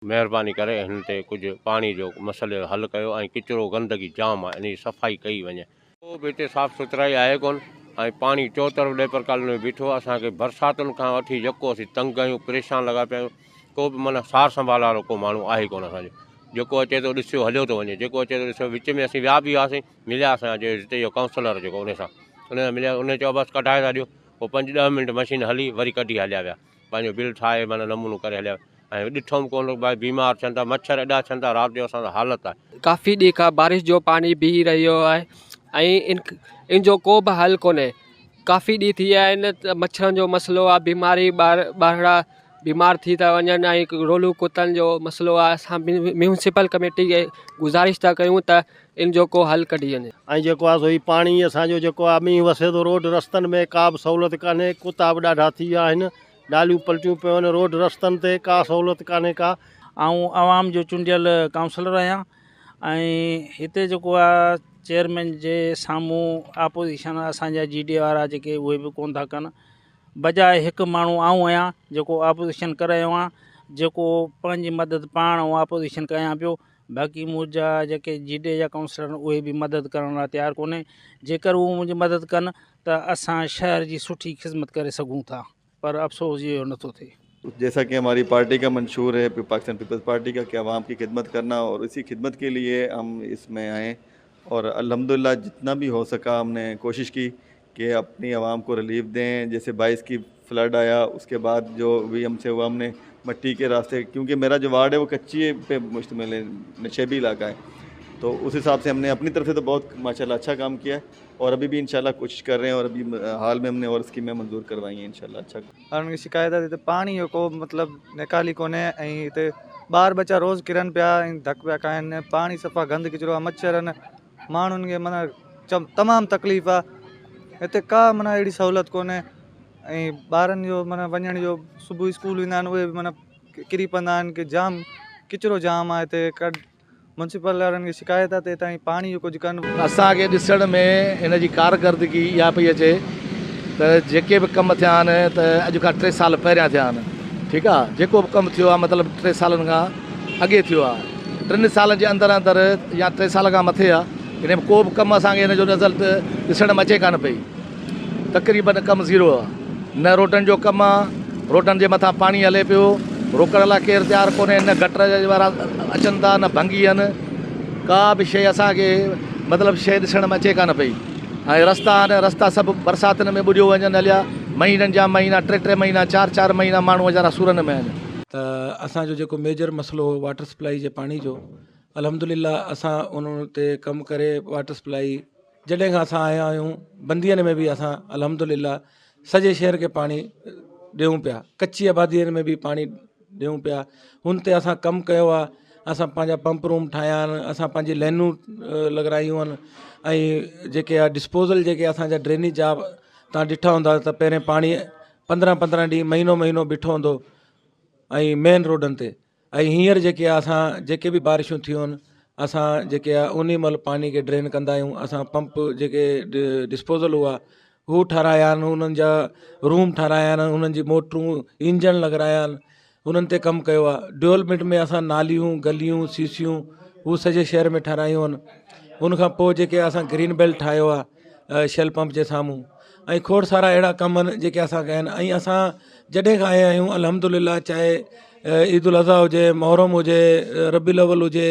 مهرباني ڪري هن تي ڪجهه پاڻي جو مسئلي جو حل ڪيو ۽ ڪچرو گندگي جام آهي ان جي صفائي ڪئي وڃي. ڪو به هتي صاف سٿرائي آهي ڪون ۽ پاڻي چوطرف ڏيپر ڪالوني ۾ بيٺو آهي اسان کي برساتن کان وٺي يڪو اسين تنگ آهيون پريشان لڳا پيا آهيون ڪو به معنيٰ سار سنڀال وارو ڪو ماڻهو آهي ڪون اسان جو جيڪو اچي ٿو ڏسيو هليو ٿو وڃي جيڪو اچي ٿو ڏسيو وچ ۾ اسين ويا به هئاسين مليا اسان جي هتي جو ڪائونسلر جيڪو ان سان ان سان مليا ان چيو بس ڪڍائي ٿا ڏيون پوء پنج ڏهه منٽ مشين هلي وري ڪڍي هليا ويا. پنهنجو بل ٺاهي معنيٰ نمونو ڪري هليا ويا ۽ ڏٺو به ڪونه ڀائي بيمار ٿين ٿا مڇر ايڏا ٿين ٿا رات جو اسان سان حالت آهي. ڪافي ڏينهن کان بارش جو پاڻي بيهي رهيو آهي ۽ ان ان جو ڪو به حل ڪونهي ڪافي ڏينهن ٿي ويا آهن ته مڇرن جو مسئلو آهي بيماري ٻار ٻارڙا بيمار ٿي ٿا وڃن ۽ رولو ڪتن جو مسئلو آهي اسان ميونسپل ڪميٽي کي گذارش ٿا ڪيون ته ان جو ڪو حل ڪڍي وڃي. ۽ جيڪو آ سو هي پاڻي اسان جو جيڪو آ مينهن وسي ٿو روڊ رستن ۾ ڪا به سهولت ڪانهي ڪتا به ڏاڍا ٿي ويا آهن ڊاليون پلٽيون پيون آهن روڊ رستن تي ڪا سهولت ڪانهي ڪا. آئون عوام جو چونڊيل ڪائونسلر آهيان ۽ هتي جيڪو آ چيئرمين جي سامهون آپوزيشن اسان جا جي ڊي وارا جيڪي اهي به ڪون ٿا ڪن بجاء هڪ ماڻهو آئون آهيان جيڪو آپوزيشن ڪري رهيو آهيان جيڪو پنهنجي مدد پاڻ آئون آپوزيشن ڪيان پيو باقي منهنجا جيڪي جي ڊي جا ڪائونسلر آهن اهي به مدد ڪرڻ لاء تيار ڪونهي جيڪر هو منهنجي مدد ڪن ته اسان شهر جي سٺي خدمت ڪري سگهون ٿا پر افسوس اهو نٿو ٿئي. جيسا ڪي هماري پارٽي ڪا منشور هي پاڪستان پيپلز پارٽي ڪا ڪي عوام ڪي خدمت ڪرنا اور اسي خدمت ڪي ليي هم اس مين آئي اور الحمدلله جتنا بي هو سڪا هم ني ڪوشش ڪي ڪي اپني عوام ڪو رليف دين جيسي بائيس ڪي فلڊ آيا اس ڪي بعد جو بي هم سي هوا هم ني مٽي ڪي راستي ڪيونڪه ميرا جو وارڊ هي وو ڪچي پي مشتمل هي نشيبي علاقه هي تو اس حساب سي هم ني اپني طرف سي تو بهت ماشاءالله اچها ڪام ڪيا هي اور ابي بي انشاءالله ڪوشش ڪر رهي هين اور ابي حال مين هم ني اور اسڪيمين منظور ڪروائي هين انشاءالله اچها. انهن کي شڪايت آهي ته هتي پاڻي جو ڪو مطلب نيڪالي ڪونهي ۽ هتي ٻار ٻچا روز ڪرن پيا ۽ ڌڪ پيا کائن پاڻي صفا گند ڪچرو آهي مڇر آهن ماڻهن کي معنيٰ تمام تڪليف آهي هتي ڪا معنيٰ اهڙي سهولت ڪونهي ۽ ٻارن جو معنيٰ وڃڻ جو صبح اسڪول ويندا آهن اهي به معنيٰ ڪري پوندا آهن ڪي جام ڪچرو جام آهي هتي ميونسپل وارن کي شڪايت آهي ته هتان جي پاڻي جو ڪجهه ڪن. اسان کي ڏسڻ ۾ هن جي ڪارڪردگي اها پئي اچي ته جيڪي به ڪم ٿيا آهن ته اڄ کان ٽي سال پهريان ٿيا آهن ٺيڪ آهي جيڪو به ڪم ٿيو آهي مطلب ٽي سالن کان اڳي ٿيو آهي ٽن سالن جي اندر اندر يا ٽي سال کان مٿي آهي ان ۾ ڪو به ڪم اسان کي هن جو رزلٽ ڏسڻ ۾ اچي ڪانه پئي تقريبن ڪم زيرو آ نه روڊن جو ڪم آ روڊن جي مٿان پاڻي هلي پيو روڪڻ لاء ڪير تيار ڪونهي نه گٽر وارا اچن ٿا نه ڀنگي آهن ڪا به شيء اسان کي مطلب شيء ڏسڻ ۾ اچي ڪانه پئي ۽ رستا آهن رستا سڀ برساتن ۾ ٻڏيو وڃن هليا مهينن جا مهينا ٽي ٽي مهينا چار چار مهينا ماڻهو ويچارا سورن ۾ آهن. ته اسان جو جيڪو ميجر مسئلو هو واٽر سپلائي جي پاڻي جو الحمدلله اسان ان تي ڪم ڪري واٽر سپلائي جڏهن کان اسان آيا آهيون بندين ۾ به اسان الحمد لله سڄي شهر کي پاڻي ڏيون پيا ڪچي آبادين ۾ به پاڻي ڏيون پيا ان تي اسان ڪم ڪيو آهي اسان پنهنجا پمپ روم ٺاهيا آهن اسان پنهنجي لائنون لڳرايون آهن ۽ جيڪي آهي ڊسپوزل جيڪي اسانجا ڊرينيج جا توهان ڏٺا هوندا ته پهرين پاڻي پندرهن پندرهن ڏينهن مهينو مهينو بيٺو هوندو ۽ مين روڊن تي ۽ هينئر جيڪي آهي اسان جيڪي به بارشون ٿيون آهن اسان جيڪي آهي انهي مهل پاڻي کي ڊرين ڪندا آهيون اسان پمپ جيڪي ڊسپوزل هئا هو ٺارايا آهن انهن جا روم ٺارايا آهن انهن جي موٽرون انجڻ لڳرايا آهن انهن تي ڪم ڪيو آهي ڊولپمينٽ ۾ اسان ناليون گليون سيسيون هو سڄي شهر ۾ ٺارايون آهن ان کان پوءِ جيڪي اسان گرين بيلٽ ٺاهيو آهي شيل پمپ جي سامهون ۽ کوڙ سارا اهڙا ڪم آهن جيڪي اسان ڪيا آهن ۽ اسان جڏهن کان آيا آهيون الحمد لله چاهي عيد الاضحيٰ هجي محرم هجي ربيع الاول هجي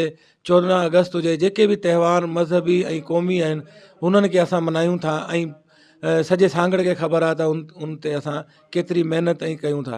14 اگست هجي جيڪي به تهوار مذهبي ۽ قومي آهن انهن کي اسان ملهايون ٿا ۽ سڄي سانگهڙ کي خبر آهي ته ان تي اسان ڪيتري محنت ۽ ڪيون ٿا.